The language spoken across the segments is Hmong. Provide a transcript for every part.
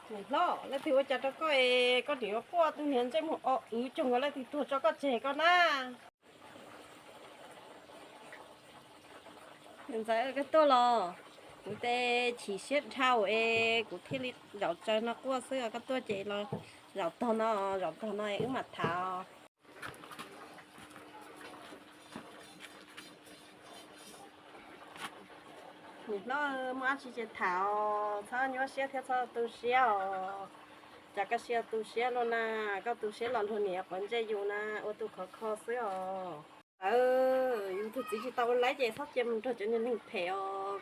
Niam hlob, leej twg ua cas rau koj es koj nim ua quaj tus niag ntsej muag o wv coog nkaus leej twg tuag tso koj tseg koj na? Niam ntxawm, koj tuaj los? Kuv tes chim siab dhau es kuv thiaj li zaum tsaws no quaj xwb os. Koj tuaj ces los zaum tog no, zaum tog no es wb mam tham. Niam hlob, muaj dab tsi ces tham os, txhob nyuaj siab thiab txhob tu siab os. Cas koj siab tu siab luaj na, koj tu siab los luag niam quav ntsej yus na, ua tus khov kho xwb os. Aw, yus tus txiv tsis tau ua laib ces txhob cia mus nrog cov niag neeg phem os.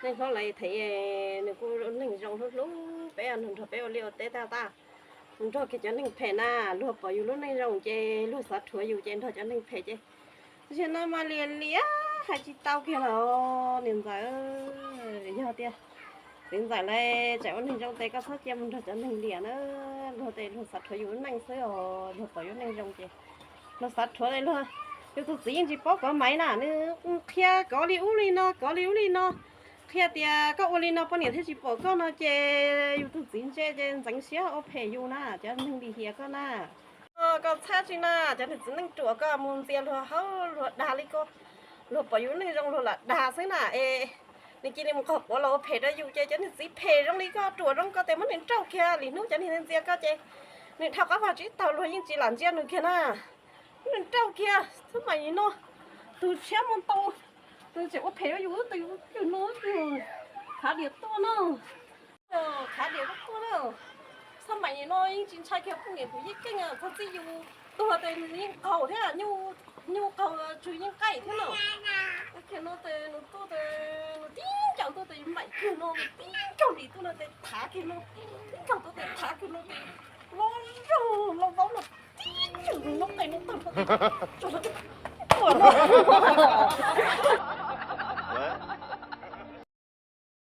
Neej hlob lawv them nws kuj neeg zoo hlub hlub peb, nrog peb ua liaj ua teb tag tag, mus nrog kiag cov neeg phem na, luag pom yus lub neej zoo ces luag xav rhuav yus ces nrog cov neeg phem ces, zaum no mas liam liam hais tsis tau kiag los niam ntxawm. Yog tias txiv ntxawm lawv tseem ua neeg zoo tes koj txhob cia mus nrog cov neeg liam na, luag tes luag xav rhuav yus lub neej xwb os, luag pom yus neej zoo ces luag xav rhuav luag. Yus tus txiv yeej tsis paub kov maiv na, nws qhia kov li ub li no, kov li ub li no, qhia tias koj ua li no poj niam thiaj tsis pom koj no ces yus tus txiv ntse ces ntxeev siab ua phem yus na, cov neeg lim hiam koj na. Koj txhob txhawj na, cov niag txiv neej ruam koj mus ntxias luag hauv luag dag li koj, luag pom yus neej zoo luag lam dag xwb na es nws cia li mus qog quav los ua phem rau yus ces cov niag txiv phem zoo li koj ruam zoo koj tes muab nws nrauj kiag, lwm hnub cov niag ntxias koj ces nws dhau qab vag tsib taug luag yeej tsis lam ntsia nws kiag na. Muab nws nrauj kiag, xab maim no tus tshiab muaj ntau, tus tseem ua phem rau yus, tus yus no, khav diam tuaj na. Khav diam tuaj na. Xab maim no yeej tsis ntshai kiag poj niam kuv yeej keej, txog txij yus tuag tes nws yeej qaug thiab, nyuj qaug tsw yeej qaij thiab na. Kiag no tes nws tuaj tes nws tib ncaus tuaj tes yus maim kiag no nws tib ncaug ntim tuaj no tes thav kiag no, tib ncaug tuaj tes thav kiag no tes loj zog loj vaub no tib ncaug nws lub qe no tawg rau tes tuag no.